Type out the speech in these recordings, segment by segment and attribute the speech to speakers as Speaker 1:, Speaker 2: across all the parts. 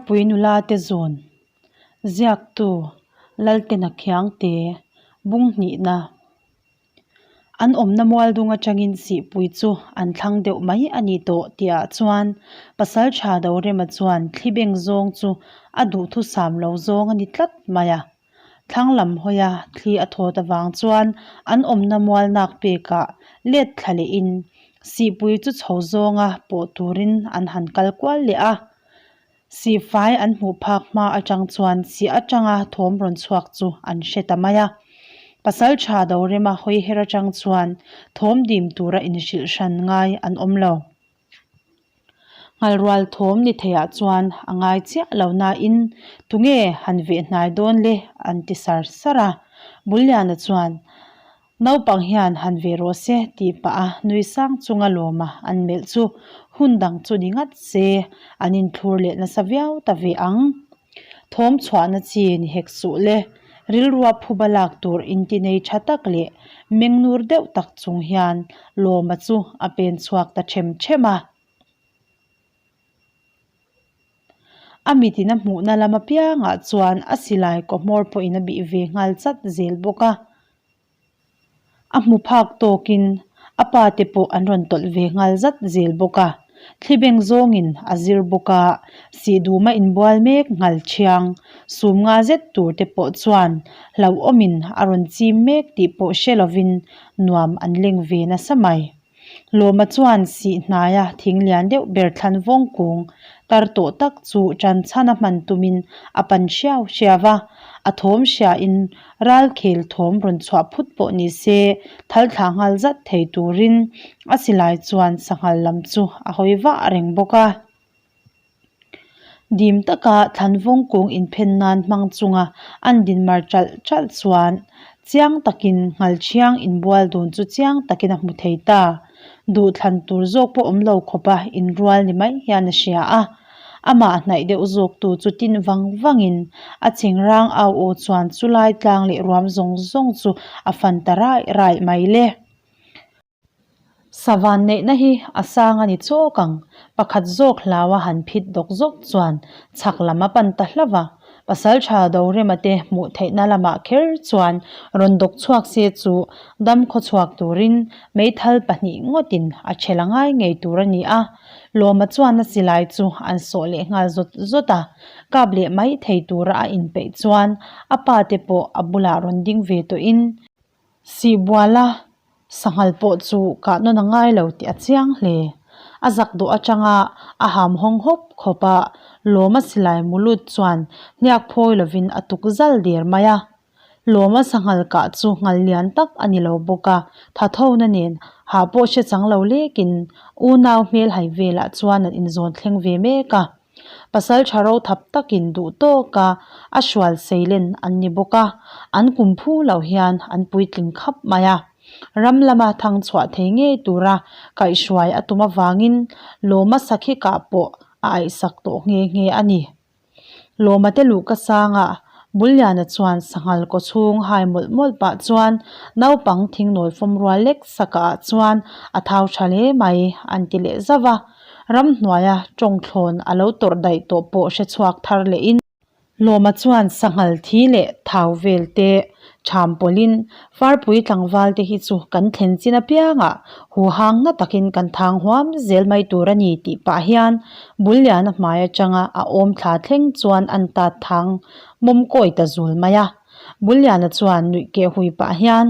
Speaker 1: Farpui nula te zawn ziaktu Laltena Khiangte bung hnihna An awmna mualdung atangin sihpui chu an thlang deuh mai a ni tawh tihah chuan Pasaltha Dorema chuan thli beng zawng chu a duhthusam lo zawng a ni tlat mai a. Thlang lam hawia thli a thawt avang chuan an awmna mual nak pekah let thla lehin sihpui chu chho zawnga pawh turin an han kal kual leh a. Sihfai an hmuh phak hma atang chuan sih atanga thawm rawn chhuak chu an hre ta mai a. Pasaltha Dorema hawi her atang chuan thawm dim tura inhrilh hran ngai an awm lo. Nghalrual thawm ni theiah chuan a ngai chiah lo nain tunge han veh hnai dawn le an ti sar sar a. Bulliana chuan naupang hian han ve rawh se tih pah a nui sang chunga lawma an melh chu hun dang chu ni ngat se an inthlur leh nasa viau ta ve ang. Thawm chhuahna chi ni hek suh le, rilrua phuba lak tur inti nei tha tak leh mengnur deuh tak chung hian Lawma chu a pen chhuak ta them them a. A mitin a hmuhna lam apiangah chuan a silai kawhmawr pawhin a bih ve nghal chat zel bawk a. A hmu phak tawkin a pa te pawh an rawn tawlh ve nghal zat zel bawk a, thli beng zawngin a zir bawk a, sih duma inbual mek nghal thiang sum nga zet tur te pawh chuan hlauhawmin a rawn chim mek tih pawh hre lovin nuam an leng ve nasa mai. Lawma chuan sih hnaia thing lian deuh ber thlan vawng kung tar tawh tak chu ṭan chhan a hman tumin a pan hriau hriau a, a thawm hriain ral khel thawm rawn chhuah phut pawh ni se thal thlah nghal zat thei turin a silai chuan sanghal lam chu a hawi vah reng bawk a. Dim taka thlanvawng kung inphen nan hmang chunga an din mar ṭalh ṭalh chuan chiang takin nghalṭhiang inbual dun chu chiang takin a hmu thei ta. Duhthlan tur zawk pawh awm lo khawpa inrual ni mai hian a hria a. Amah hnaih deuh zawktu chu tin vang vangin a chingrang au aw chuan chulai tlang leh ruam zawng zawng chu a fan ta raih raih mai le. Savan neihna hi a sang a ni chawk ang, pakhat zawk hlaua han phit dawk zawk chuan chhak lam a pan ta hlauh a, Pasaltha Dorema te hmuh theihna lamah kher chuan rawn dawk chhuak se chu dam khawchhuak turin meithal pahnih ngawtin a chhel a ngai ngei tur a ni a, Lawma chuan a silai chu an sawh leh nghal zawt zawt a, kap leh mai thei tura a inpeih chuan a pa te pawh a bulah rawn ding ve tawhin Sihbuala sanghal pawh chu kah nawn a ngai lo tih a chiang hle. A zak dawh atanga a ham hawng hawp khawp a, Lawma silai mu lut chuan hniak phawi lovin a tuk zal der mai a. Lawma sanghal kah chu nghal lian tak a ni lo bawk a, tha thona nen hah pawh hre chang lo lekin unau hmel hai velah chuan an inzawn thleng ve mek a. Pasal tha ro thap takin duh tawka a hrual seilen an ni bawk a, an kum phu lo hian an puitling khap mai a. Ram lama thang chhuah thei ngei tura kaihhruai a tum avangin Lawma sakhi kah pawh a aihsak tawh nghe nghe a ni. Lawma te luh ka sanga Bulliana chuan sanghal kaw chhung hai mawlh mawlh pah chuan naupang thingnawi fawm rual lek saka ah chuan a thau tha hle mai an ti leh zauh a. Ramhnuaia tawngthlawn a lo tawrh daih tawh pawh hre chhuak thar lehin Lawma chuan sanghal thi leh thau vel te ṭham pawlhin Farpui tlangval te hi chu kan thlen chin apiangah huhang na takin kan thang huam zel mai tur a ni tih pah hian Bulliana hmai atanga a awm thla thleng chuan an tat thang mawm kawi ta zul mai a. Bulliana chuan nuih keh hui pah hian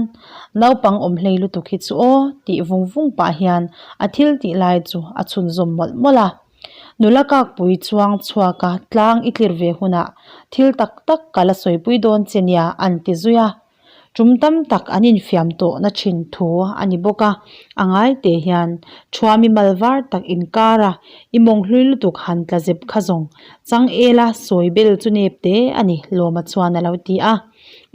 Speaker 1: naupang awm hlei lutuk hi chu aw tih vung vung pah hian a thil tih lai chu a chhunzawm mawlh mawlh a. Nula kakpui chuang chhuak a tlang i tlir ve hunah thil tak tak ka la sawipui dawn che nia an ti zui a. Tum tam tak an infiam tawh na thin thu a ni bawk a, a ngai te hian Thuami mal var tak inkar a, i mawng hlui lutuk han tla zep kha zawng chang ela sawi bel chu nep te a ni Lawma chuan a lo ti a.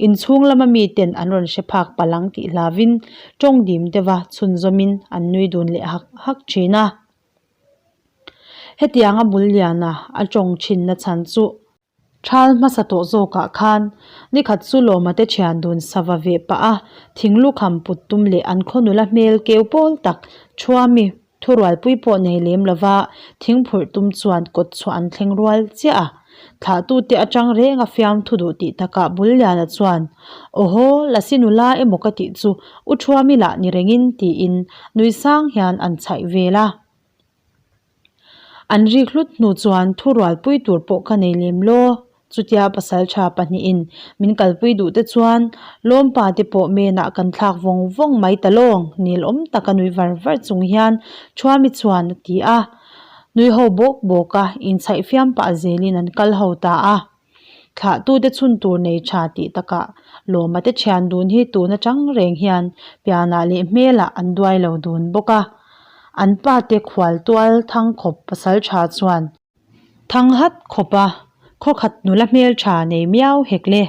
Speaker 1: Inchhung lama miten an rawn hre phak palang tih hlavin tawng dim deuha chhunzawmin an nui dun leh hak hak thin a. Hetianga bul liana a tawng thinna chhan chu. Thal hmasa tawh zawkah khan nikhat chu Lawma te thian dun sava ve pah a, thinglukham put tum leh an khaw nula hmel keu pawl tak Thuami thurualpui pawh nei lem lova thingphurh tum chuan kawt chhuah an thleng rual chiah a. Thlahtute atang reng a fiamthu duh tih takah Bulliana chuan, Awhaw, Lasi nula emaw ka tih chu U Thuami lah ni rengin tiin nui sang hian an chhaih vel a. An rik hlut hnu chuan thu rualpui tur pawh ka nei lem law. Chutia pasal tha pahnihin min kalpui duh te chuan lawmpa te pawh menah kan thlak vawng vawng mai ta lawng nil awm taka nui var var chung hian Thuami chuan a ti a. Nui ho bawk bawk a, inchhaih fiam pah zelin an kal ho ta a. Thlahtute chhun tur nei tha tih takah Lawma te thian dun hi tun atang reng hian pianah leh hmelah an duai lo dun bawk a. An pa te khual tual thang khawp pasal tha chuan thang hat khawp a, khawkhat nula hmel tha nei miau hek le.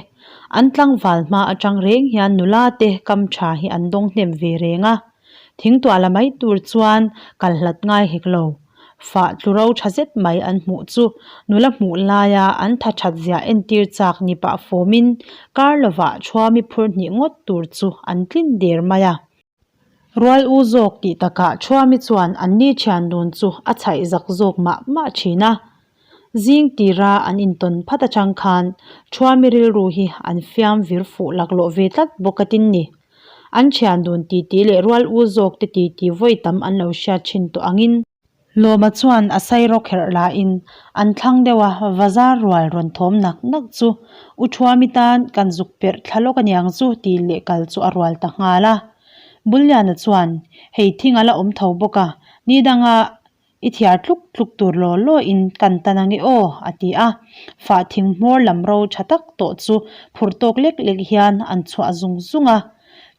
Speaker 1: An tlangval hma atang reng hian nula te kam tha hi an dawng hnem ve reng a. Thingtuah la mai tur chuan kal hlat ngai hek lo. Fah tlu ro tha zet mai an hmuh chu nula hmuh laia an tha that zia entir chak ni pah fawmin kar lovah Thuami phur hnih ngawt tur chu an tlin der mai a. Rual u zawk tih takah Thuami chuan anni thian dun chu a chhaih zak zawk mah mah thin a. Zing tira an intawn phat atang khan Thuami rilru hi an fiam vir fuh laklawh ve tlat bawk a tin ni. An thian dun titi leh rual u zawk te titi vawi tam an lo hriat thin tawh angin. Lawma chuan a sairaw kherh lahin an thlang deuh a, vazar rual rawn thawm nak nak chu U Thuami tan kan zuk perh thla lawk aniang chu tih leh kal chu a rual ta nghal a. Bulliana chuan, Hei thing a la awm tho bawk a, ni danga I thiar tluk tluk tur law law in kan tan ange aw, a ti a. Fah thing hmawr lam ro tha tak tawh chu phur tawk lek lek hian an chhuah zung zung a.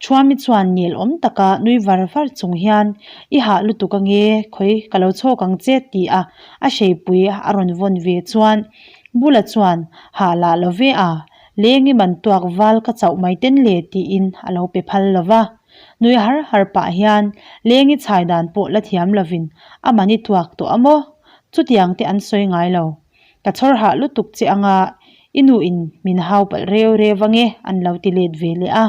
Speaker 1: Thuami chuan nel awm taka nui var var chung hian, I hah lutuk ange, khawi ka lo chhawk ang che, ti a a hreipui a rawn vawn ve chuan Bula chuan, Hah lah lo ve a, leng i man tuak val ka chauh mai ten le, tiin a lo pe phal lo va. Nui har har pah hian lengi chhai dan pawh la thiam lovin a mani tuak tawh a maw? Chutiang te an sawi ngai lo. Ka chhawr hah lutuk che anga i nu in min hau palh reu reu ange an lo ti let ve leh a.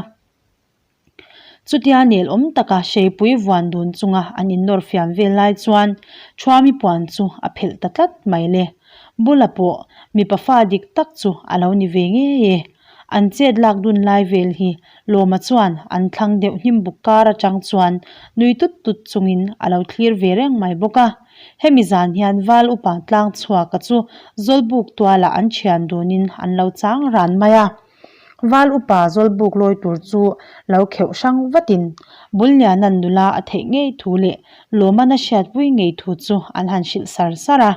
Speaker 1: Chutia nel awm taka hreipui vuan dun chunga an innawr fiam vel lai chuan Thuami puan chu a phelh ta tlat mai le. Bula pawh mipa fa dik tak chu a lo ni ve ngei e. An chet lak dun lai vel hi Lawma chuan an thlang deuh hnim buk kar atang chuan nui tut tut chungin a lo thlir ve reng mai bawk a. Hemi zan hian Val upa tlang chhuaka chu Zawlbuk tualah an thian dunin an lo chang ran mai a. Val upa Zawlbuk lawi tur chu lo kheuh hrang vatin Bulliana'n nula a theih ngei thu leh Lawmana hriatpui ngei thu chu an han hrilh sar sar a.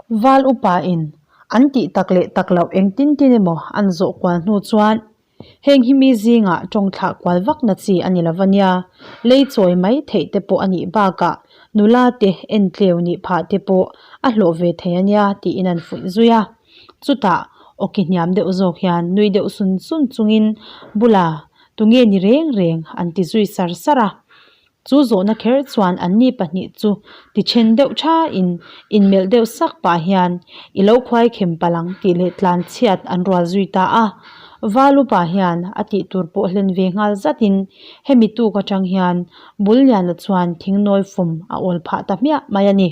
Speaker 1: Val upa in an tih tak leh tak loh engtin tin emaw an zawh kual hnu chuan heng hi mi zingah tawng thlah kual vak na chi a ni lo va nia, lei chawi mai theih te pawh a nih bakah nula te en tleu nih phah te pawh a hlawh ve thei a nia tiin an fuih zui a. Chutah awki hniam deuh zawk hian nui deuh sun sun chungin bula tunge ni reng reng an ti zui sar sar a. Chu zawhna kher chuan anni pahnih chu ti then deuh thain inmelh deuh sak pah hian i lo khuai khem palh ang tih leh tlan chhiat an rual zui ta a. Valupa hian a tih tur pawh hlen ve nghal zatin hemi tuk atang hian Bulliana chuan thingnawi fawm a awl phah ta hmiah mai a ni.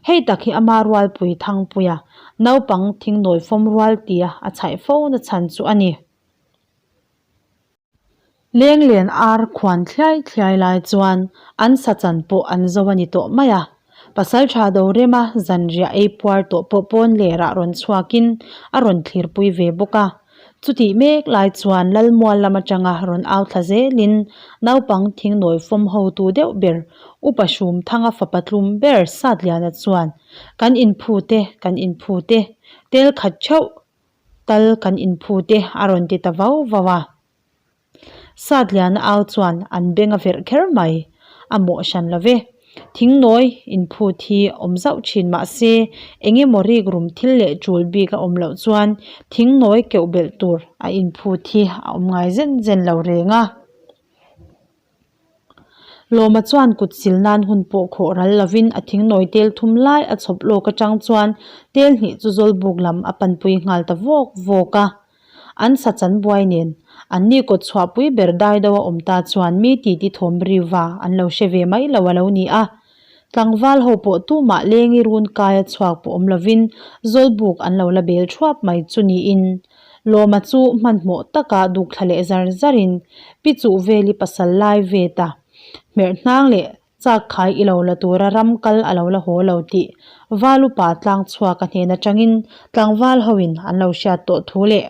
Speaker 1: Hei tak hi ama rualpui Thangpuia naupang thingnawi fawm rual tia a chhaih fo na chhan chu a ni. Lenglen ar khuan thliai thliai lai chuan an sa chan pawh an zo a ni tawh mai a. Pasaltha Dorema zanriah ei puar tawh pawh pawn lerah rawn chhuakin a rawn thlirpui ve bawk a. Chutih mek lai chuan Lalmual lam atanga rawn au thla zelin naupang thingnawi fawm hotu deuh ber Upa Hrumthanga fapa tlum ber Satliana chuan kan inphut e, kan inphut e, tel khat theuh Tal kan inphut e a rawn ti ta vau vau a. Satliana au chuan an beng a verh kher mai. A mawh hran lo ve. Thingnawi inphut hi awm zauh thin mah se eng emaw rik rum thil leh tul bik a awm loh chuan thingnawi keuh belh tur a inphut hi a awm ngai zen zen lo reng a. Lawma chuan kut sil nan hun pawh khawh ral lovin a thingnawi tel thum lai a chhawp lawk atang chuan tel hnih chu Zawlbuk lam a panpui nghal ta vawk vawk a. An sa chan buai nen an ni kawt chhuahpui ber dai deuh a awm ta chuan mi titi thawm riva an lo hre ve mai lo a lo ni a. Tlangval ho pawh tumah lengi run kaia chhuak pawh awm lovin Zawlbuk an lo la bel thuap mai chu niin Lawma chu hmanhmawh taka duk thla leh zar zarin Pi Chuhveli pasal lai ve ta hmerh hnang leh Chak khai i lo la tura ram kal a lo la haw lo tih Val upa tlang chhuak a hnen atangin tlangval hoin an lo hriat tawh thu leh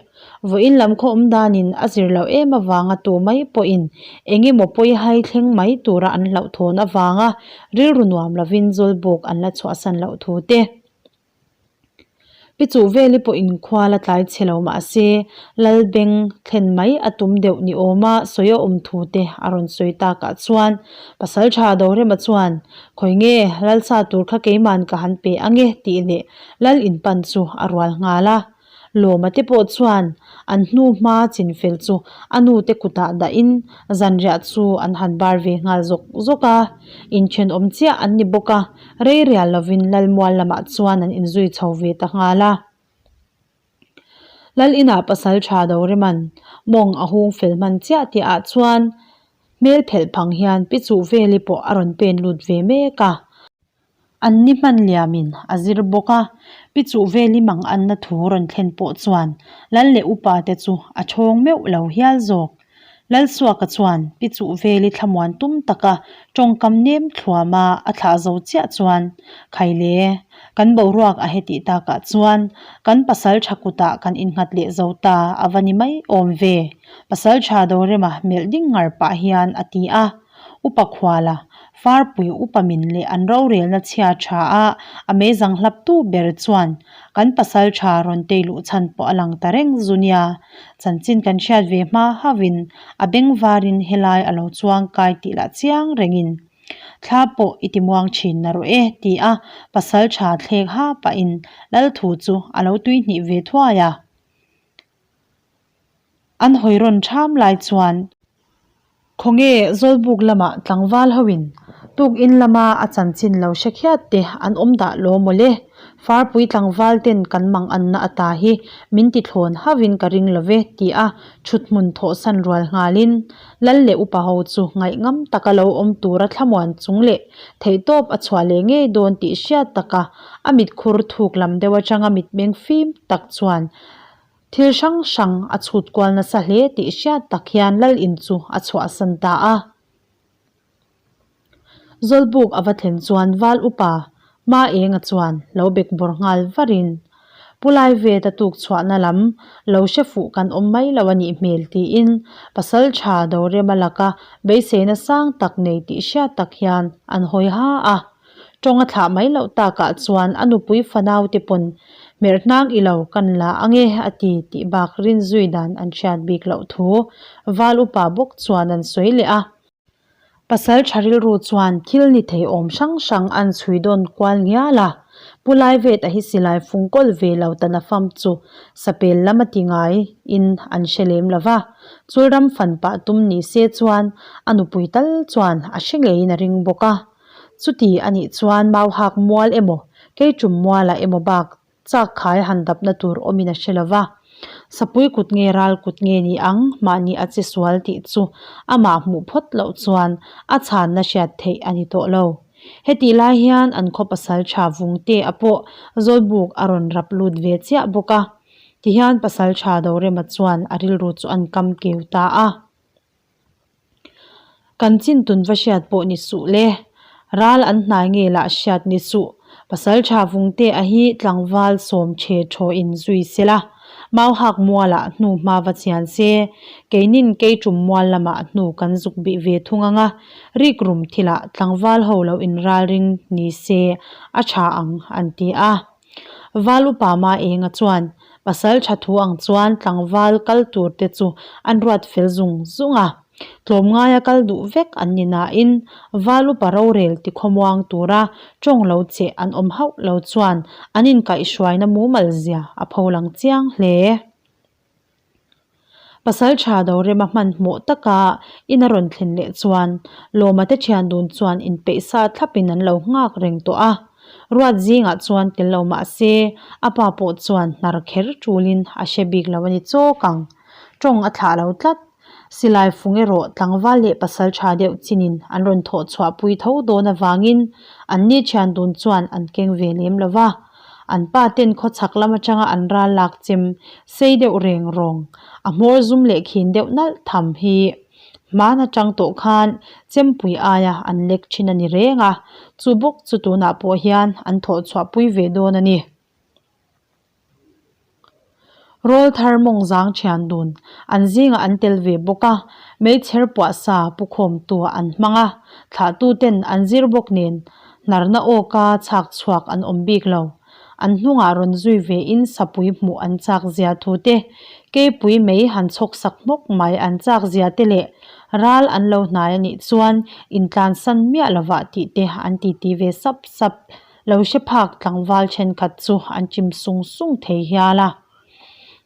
Speaker 1: vawiin lam khaw awm danin a zir loh em avanga tu mai pawhin eng emaw pawi hai thleng mai tura an hlauhthawn avanga rilru nuam lovin Zawlbuk an la chhuahsan loh thu te Pi chuh veli pawh inkhua la tlai chhe lo mah se, Lalbeng thlen mai a tum deuh ni awma sawi a awm thu te a rawn sawi takah chuan Pasaltha Dorema chuan, Khawi nge Lalsa tur kha keiman ka han pe ange tih leh Lal inpan chu a rual nghal a. Lawma te pawh chuan an hnu hma chinfel chu a nu te kutah dahin zanriah chu an han bar ve nghal zawk zawk a, inthenawm chiah an ni bawk a, rei rial lovin Lalmual lamah chuan an inzui chho ve ta nghal a. Lal inah pasal tha Doreman mawng a hung fel hman chiah tih ah chuan hmel phelh phang hian Pi Chuhveli pawh a rawn pen lut ve mek a. An ni hman liamin a zir bawk a, Pi Chuhveli mang anna thu rawn thlen pawh chuan Lal leh upa te chu a chhawng meuh lo hial zawk. Lalsuaka chuan Pi Chuhveli thlamuan tum taka tawngkam nem thluama a thlah zo chiah chuan, Khaile, kan boruak a hetih takah chuan kan pasal tha kutah kan innghat leh zo ta a va ni mai awm ve, pasal tha Dorema melh ding ngar pah hian a ti a. Upa Khuala, Farpui upa min leh an rorelna chhia tha a, a meizang hlaptu ber chuan kan pasal tha rawn tei luh chhan pawh a lang ta reng zu nia. Chanchin kan hriat ve hma hauhin a beng varin helai a lo chuang kai tih lah chiang rengin thla pawh i ti muang thin na rawh e ti a pasal tha thlek ha pahin Lalthu chu a lo tuihnih ve thuai a. An hawi rawn ṭham lai chuan khawnge Zawlbuk lamah tlangval hoin tukin lama a chanchin lo hre khiat te an awm dah law mawle. Farpui tlangval ten kan mang anna ata hi min ti thlawn hauhin ka ring lo ve ti a ṭhuthmun thawhsan rual nghalin Lal leh upa ho chu ngaihngam taka lo awm tura thlamuan chung leh theihtawp a chhuah leh ngei dawn tih hriat taka a mitkhur thuk lam deuh aṭanga mitmeng fim tak chuan Thil hrang hrang a chhut kual nasa hle tih hriat tak hian Lal in chu a chhuahsan ta a. Zawlbuk a va thlen chuan Val upa Ma Enga chuan lo bek bawr nghal varin, Pu Laivet a tuk chhuahna lam lo hre fuh kan awm mai lo a nih hmel tiin pasal tha Dorema laka beiseina sang tak nei tih hriat tak hian an hawi ha a. Tawng a thlah mai loh takah chuan a nupui fanau te pawn hmerh hnang i lo kan la ange a ti tih bak rin zui dan an hriat bik loh thu Val upa bawk chuan an sawi leh a. Pasal tha rilru chuan thil ni thei awm hrang hrang an chhui dawn kual ngial a, Pu Laivet a hi silai fung kawl ve lo ta nafam chu sapel lam a ti ngai in an hre lem lo va, chulram fan pah tum ni se chuan a nupui tal chuan a hre ngeiin a ring bawk a. Chuti a nih chuan Mauhak mual emaw, Keichum mualah emaw bak chak khai han dapna tur awmin a hre lo va. Sapui kut nge ral kut nge ni ang mahni a che sual tih chu amah hmuh phawt loh chuan a chhanna hriat theih a ni tawh lo. Hetih lai hian an khaw pasal tha Vungte a pawh Zawlbuk a rawn rap lut ve chiah bawk a. Tihian pasal tha Dorema chuan a rilru chu an kam keu ta a. Kan chin tun va hriat pawh ni suh le. Ral an hnai nge lah hriat ni suh. Pasal tha Vungte a hi tlangval sawm che thaw in zui se la. Mauhak mualah hnu hma va chian se. Keinin Keitum mual lamah hnu kan zuk bih ve thung ang a. Rikrum thilah tlangval ho lo in ralring ni se a tha ang an ti a. Val upa Ma Enga chuan pasal tha thu ang chuan tlangval kal tur te chu an ruat fel zung zung a. Tlawmngaia kal duh vek an ni nain Val upa rorel ti khawmuang tura tawng lo che an awm hauh lo chuan an inkaihhruaina mumal zia a pholang chiang hle. Pasal tha Dorema hmanhmawh taka in a rawn thlen leh chuan Lawma te thian dun chuan inpeih sa thlapin an lo nghak reng tawh a. Ruat zingah chuan tel lo mah se a pa pawh chuan hnar kher tulin a hre bik lo a ni chawk ang. Tawng a thlah lo tlat. Silai fung erawh tlangval leh pasal tha deuh chinin an rawn thawh chhuah pui tho dawn avangin anni thian dun chuan an keng ve lem lo va. An pa ten khawchhak lam atanga an ral lak chem sei deuh reng rawng a hmawr zum leh khin deuh nalh tham hi hman atang tawh khan chempui aia an lek thin a ni reng a, chu bawk chu tunah pawh hian an thawh chhuah pui ve dawn a ni. Rawl thar mawng zang thian dun an zingah an tel ve bawk a, meichher puah sa pu khawmtu an hmang a, thlahtu ten an zir bawk nen hnarna awka chhak chhuak an awm bik lo. An hnungah rawn zui ve in sapui hmuh an chak zia thu te, keipui mei han chhawk sak hmawk mai an chak zia te leh ral an lo hnai a nih chuan intlansan miah lovah tih te an titi ve sap sap. Lo hre phak tlangval thenkhat chu an chim sung sung thei hial a.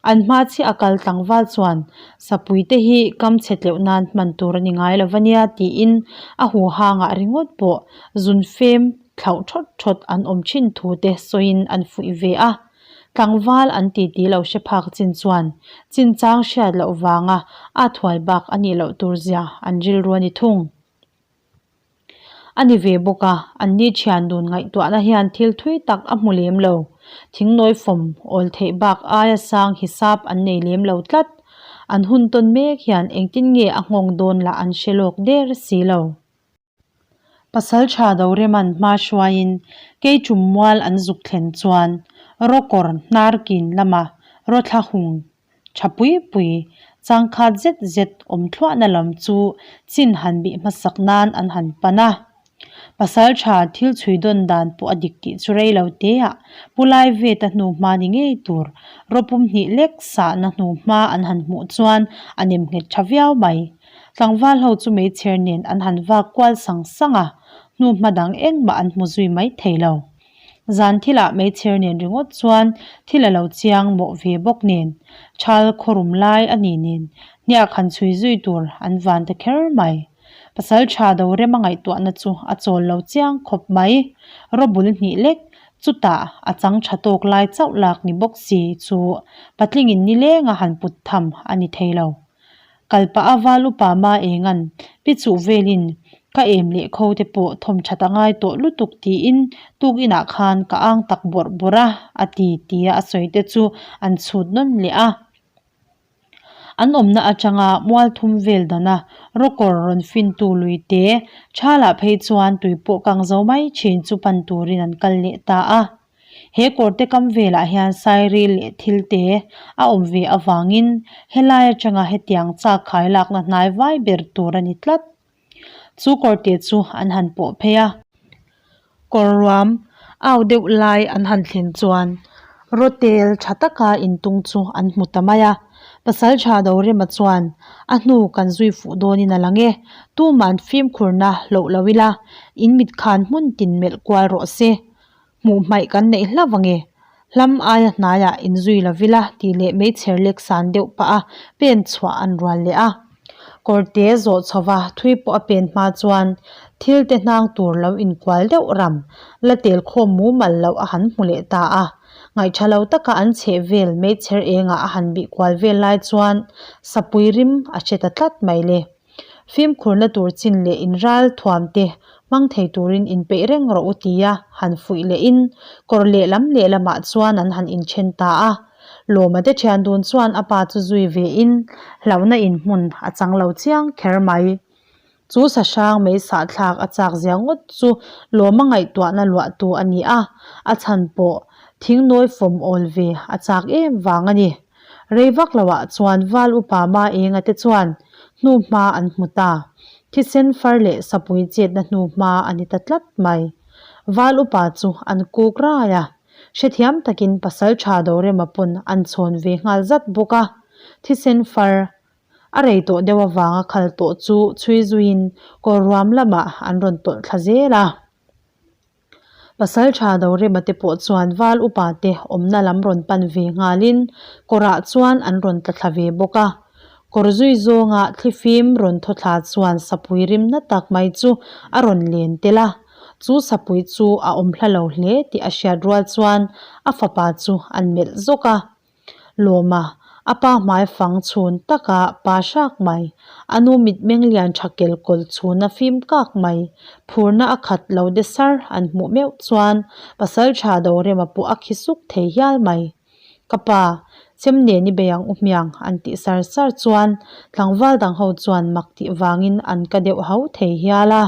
Speaker 1: An hma chiah a kal tlangval chuan Sapui te hi kam chhe tleuh nan hman tur a ni ngai lo va nia tiin a huhangah ringawt pawh zun fem thlauh thawt thawt an awm thin thu te sawiin an fuih ve a. Tlangval an titi lo hre phak chin chuan chinchang hriat loh vanga a thuai bak a nih loh tur zia an rilru a ni thung. A ni ve bawk a, anni thian dun ngaihtuahna hian thil thui tak a hmu lem lo. Thingnawi fawm awl theih bak aia sang hisap an nei lem lo tlat. An hun tawn mek hian engtin nge a nghawng dawn lah an hre lawk der si lo. Pasal tha Doreman hma hruaiin Keichum mual an zuk thlen chuan Rawkawr hnarkin lama rawthla hung Tha pui pui, changkhat zet zet awm thluahna lam chu chin han bih hmasak nan an han pan a. Pasal tha thil chhui dawn dan pawh a dik tih chu rei lo te ah Pu Laiveta hnu hma ni ngei tur rawpum hnih lek sahna hnu hma an han hmuh chuan a nem nghet tha viau mai. Tlangval ho chu meichher nen an han vak kual sang sang a, hnu hma dang engmah an hmu zui mai thei lo. Zan thilah meichher nen ringawt chuan thil a lo chiang mawh ve bawk nen, thal khawrum lai a ni nen hniak han chhui zui tur an van ta kher mai. Pasal tha do rema ngaihtuahna chu a chawl lo chiang khawp mai. Rawbul hnih lek, chutah a chang tha tawk lai chauh lak ni bawk si chu patlingin nilenga han put tham a ni thei lo. Kal pah a val upa ma engan pi chuh velin ka em leh kho te pawh thawm that a ngai tawh lutuk tiin tuk inah khan ka ang tak bawrh bawrh a a ti tia a sawi te chu an chhut nawn leh a. An awmna atanga mual thum vel dana rawkawr rawn fintu lui te thalah phei chuan tui pawh kang zo mai thin chu pan turin an kal leh ta a. He kawrte kam velah hian sairil leh thil te a awm ve avangin helai atanga hetiang chak khai lakna hnai vai ber tur a ni tlat. Chu kawrte chu an han pawh phei a. Kawr ruam au deuh lai an han thlen chuan rawtel tha taka intung chu an hmu ta mai a. Pasal tha Dorema chuan a hnu kan zui fuh dawnin a lang e, tuman fimkhurna hloh lo ila, in mit khan hmun tin melh kual rawh se. Hmuh hmaih kan neih hlauh ange. Hlam aia hnaiah inzui lo ila tih leh meichher lek san deuh pah a pen chhuah an rual leh a. Kawrte zawh chhova thui pawh a pen hma chuan thil te hnang tur lo inkual deuh ram la tel khawm mumal loh a han hmu leh ta a. Ngaihṭha lo taka an chheh vel meichher engah a han bih kual vel lai chuan sapui rim a hre ta tlat mai le. Fimkhurna tur chin leh inral thuam te hmang thei turin inpeih reng rawh u tia han fuih lehin kawr lehlam lehlamah chuan an han inthen ta a. Lawma te thian dun chuan a pa chu zui vein hlauhna inhmun a chang lo chiang kher mai. Chu sahrang mei sahthlak a chak zia ngawt chu Lawma ngaihtuahna luahtu a ni a, a chhan pawh thingnawi fawm awl ve a chak em vang a ni. Rei vak loah chuan Val upa Ma Enga te chuan hnu hma an hmu ta. Thisen far leh sapui chetna hnu hma a ni ta tlat mai. Val upa chu an kuk rai a, hrethiam takin pasal tha Dorema pawn an chhawn ve nghal zat bawk a. Thisen far a rei tawh deuh avanga khal tawh chu chhui zuiin kawr ruam lamah an rawn tawlh thla zel a. Pasal tha Dorema te pawh chuan val upa te awmna lam rawn pan ve nghalin kawrah chuan an rawn tla thla ve bawk a. Kawr zui zawnga thlifim rawn thaw thla chuan sapui rim na tak mai chu a rawn len tel a. Chu sapui chu a awm hla lo hle tih a hriat rual chuan a fapa chu an melh zawk a. Lawma. A pa hmai fang chhun taka pa hrak mai, a nu mitmeng lian tha kel kawl chhuna fim kak mai, phurna a khat lo de sar an hmuh meuh chuan Pasaltha Dorema pawh a khi suk thei hial mai. Ka pa, chem nen i bei ang u hmiang an tih sar sar chuan tlangval dang ho chuan mak tih vangin an ka deuh hau thei hial a.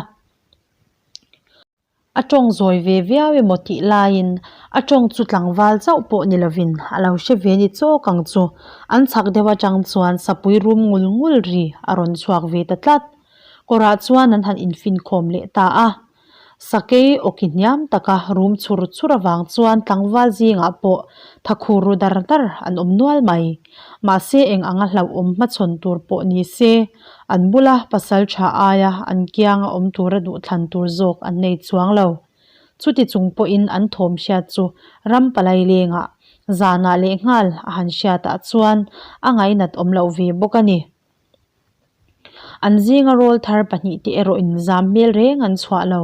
Speaker 1: A tawng zawi ve viau emaw tih laiin a tawng chu tlangval chauh pawh ni lovin a lo hre ve ni chawk ang chu. An chhak deuh atang chuan sapui rum ngul ngul ri a rawn chhuak ve ta tlat. Kawrah chuan an han infinkhawm leh ta a. Sakei awki hniam taka rum chhur chhur avang chuan tlangval zingah pawh thakhur ru dar dar an awm nual mai. Mahse eng anga hlauhawm hmachhawn tur pawh ni se, an bula pasal tha aia an kianga awm tura duhthlan tur zawk an nei chuang lo. Chuti chung pawhin an thawm hriat chu ram palai lengah zanah lehnghal a han hriatah chuan a ngainat awm loh ve bawk a ni. An zinga rawl thar pahnihte erawh inzam hmel reng an chhuah lo.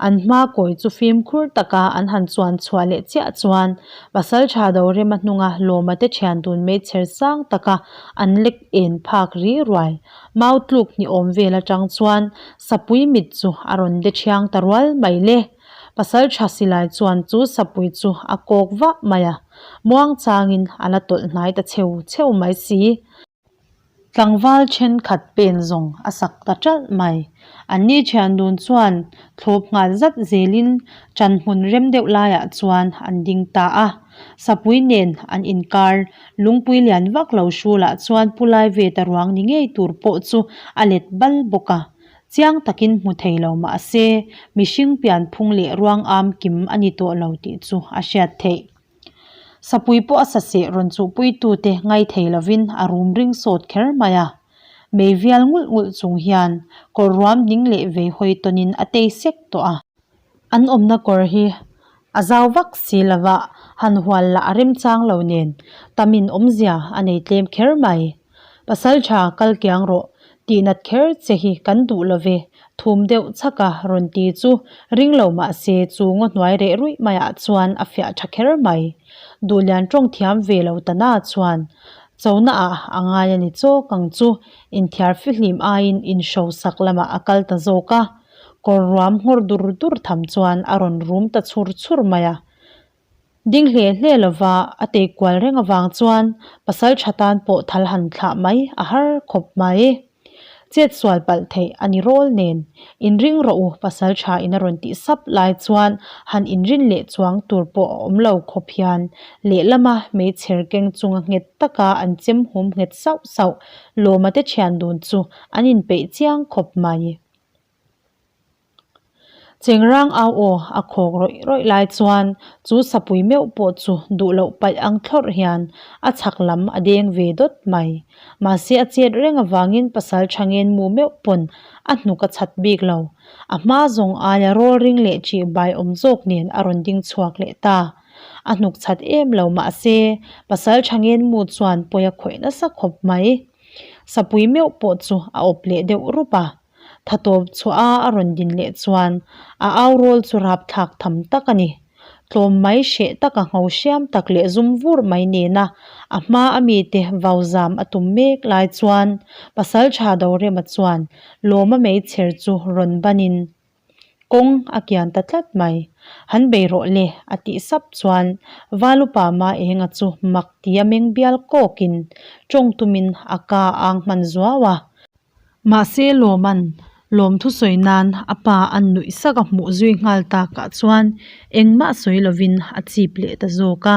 Speaker 1: An hma kawi chu fimkhur taka an han chuan chhuah leh chiah chuan Pasaltha Dorema hnunga Lawma te thian dun meichher sang taka an lek en phak ri ruai. Mau tluk hnih awm vel atang chuan Sapui mit chu a rawn de thiang ta rual mai le. Pasaltha silai chuan chu Sapui chu a kawk vah mai a, muangchangin a la tawlh hnai ta cheu cheu mai si. Tlangval thenkhat pen zawng a sak ta ṭalh mai. Anni thian dun chuan thlawp nghal zat zelin ṭan hmun rem deuh laiah chuan an ding ta a. Sapui nen an inkar lungpui lian vak lo hrulah chuan pu lai ve ta ruang ni ngei tur pawh chu a let bal bawk a. Chiang takin hmu thei lo mah se mihring pianphung leh ruang am kim a ni tawh lo tih chu a hriat theih. Sapui pawh a saseh rawn chuhpuitute ngai thei lovin a rum ring sawt kher mai a. Mei vial ngulh ngulh chung hian kawr ruam ding leh vei hawi tawnin a tei sek tawh a. An awmna kawr hi a zau vak si lova han hual lah a remchang lo nen tamin awmzia a nei tlem kher mai. Pasaltha kal kiang rawh, tihnat kher che hi kan duh lo ve, thum deuh chhaka rawn ti chu ring lo mah se chu ngaw hnuai reh ruih maiah chuan a fiah tha kher mai. Duhlian tawng thiam ve lo ta na chuan chona ah a ngai a ni chawk ang chu inthiar fihlim aiin inhro sak lamah a kal ta zawk a, kawr ruam nghawr dur dur tham chuan a rawn rum ta chhur chhur mai a. Ding hle hle lova a tei kual reng avang chuan pasal tha tan pawh thal han thlah mai a har khawp mai. Chet sual palh theih a ni rawl nen, inring rawh u pasal tha in a rawn tih sap lai chuan han inrin leh chuang tur pawh a awm lo khawp hian lehlama meichher keng chunga nghet taka an chem hum nghet sauh sauh Lawma te thian dun chu an inpeih chiang khawp mai. Chengrang au aw a khawk rawih rawih lai chuan chu sapui meuh pawh chu duh loh paih ang thlawrh hian a chhak lam a deng ve dawt mai. Mahse a chet reng avangin pasal tha ngen mu meuh pawn a hnuk a chhat bik lo. A hma zawng aia rawl ring leh ṭih bai awm zawk nen a rawn ding chhuak leh ta. A hnuk chhat em lo mahse pasal tha ngen mu chuan pawi a khawih nasa khawp mai. Sapui meuh pawh chu a awp leh deuh rup a. Tha tawp chhuah a a rawn din leh chuan a au rawl chu rap thlak tham tak a ni. Tlawm mai hreh taka ngho hriam tak leh zum vur mai nena a hma a mite vau zam a tum mek lai chuan pasal tha Dorema chuan lawma meichher chu rawn banin kawng a kian ta tlat mai. Han bei rawh le a tih sap chuan Valupa Maenga chu mak tia meng bial kawkin tawng tumin a ka ang hman zuau a. Mahse Lawman lawmthu sawi nan a pa an nuih sak a hmuh zui nghal takah chuan engmah sawi lovin a chip leh ta zawk a.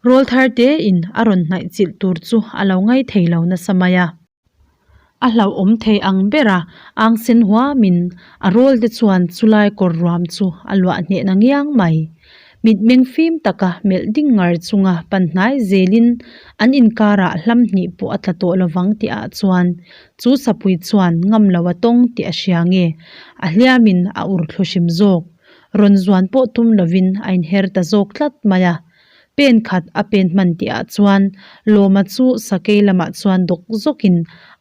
Speaker 1: Rawl thar tein a rawn hnaih chilh tur chu a lo ngai thei lo nasa mai a. A hlauhawm thei ang bera ang sen huamin a rawl te chuan chulai kawr ruam chu a luah hneh na ngiang mai. Mitmeng fim taka melh ding ngar chunga pan hnai zelin an inkarah hlam hnih pawh a tla tawh lovang tih ah chuan chu sapui chuan ngam lo a tawng tih a hria nge a hliamin a ur thlu hrim zawk. Rawn zuan pawh tum lovin a inher ta zawk tlat mai a. Pen khat a pen hman tih ah chuan Lawma chu sakei lamah chuan dawk zawkin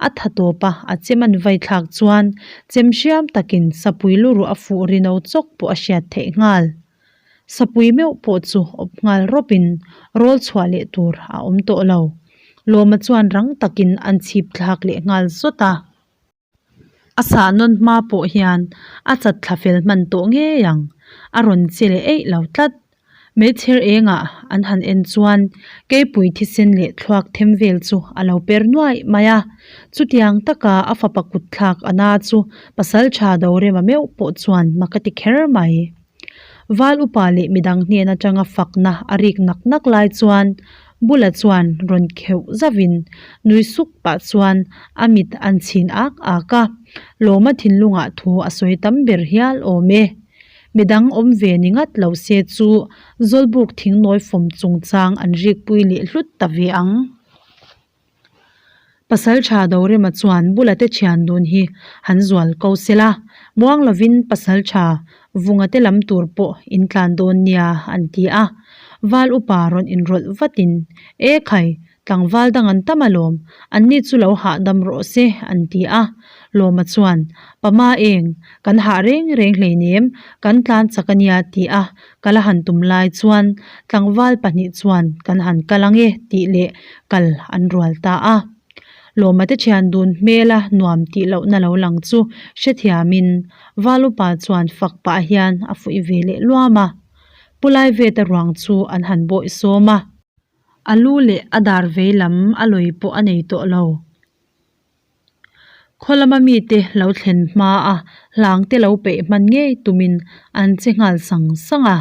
Speaker 1: a tha tawp a, a chem an vai thlak chuan chem hriam takin sapui luruh a fuh rino chawk pawh a hriat theih nghal. Sapui meuh pawh chu awp nghal rawpin rawl chhuah leh tur a awm tawh lo. Lawma chuan rang takin an chhip thlak leh nghal zawt a. A sah nawn hma pawh hian a chat thla fel hman tawh ngei ang, a rawn che leh eih lo tlat. Hmeichher engah an han en chuan keipui thisen leh thluak them vel chu a lo per nuaih mai a. Chutiang taka a fapa kut thlak a na chu Pasaltha Dorema meuh pawh chuan mak a ti kher mai. Val upa leh midang hnen atanga fakna a rik nak nak lai chuan Bula chuan rawn kheuh zauhin nui suk pah chuan a mit an chhin ak ak a, Lawma thinlungah thu a sawi tam ber hial awm e. Midang awm ve ni ngat lo se chu Zawlbuk thingnawi fawm chungchang an rikpui leh hlut ta ve ang. Pasaltha Dorema chuan bula te thian dun hi han zual ko se la, muang lovin Pasaltha vunga te lam tur pawh in tlan dawn nia an ti a. Val upa rawn inrawlh vatin, E khai, tlangval dang an tam alawm, anni chu lo hahdam rawh se an ti a. Lawma chuan, Pama eng, kan hah reng reng hleinem, kan tlan chak a nia ti a Kal a han tum lai chuan tlangval pahnih chuan kan han kal ang e tih leh kal an rual ta a. Lawma te thian dun hmela nuam tih lohna lo lang chu hrethiamin Valupa chuan fak pah hian a fuih ve leh luam a. Pu Laiveta ruang chu an han bawih sawm a. A lu leh a dar vei lam a lawi pawh a nei tawh lo. Khaw lama mite lo thlen hma a hlang te lo peih hman ngei tumin an che nghal sang sang a.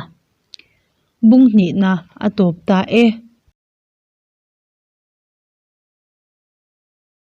Speaker 1: Bung hnihna a tawp ta e.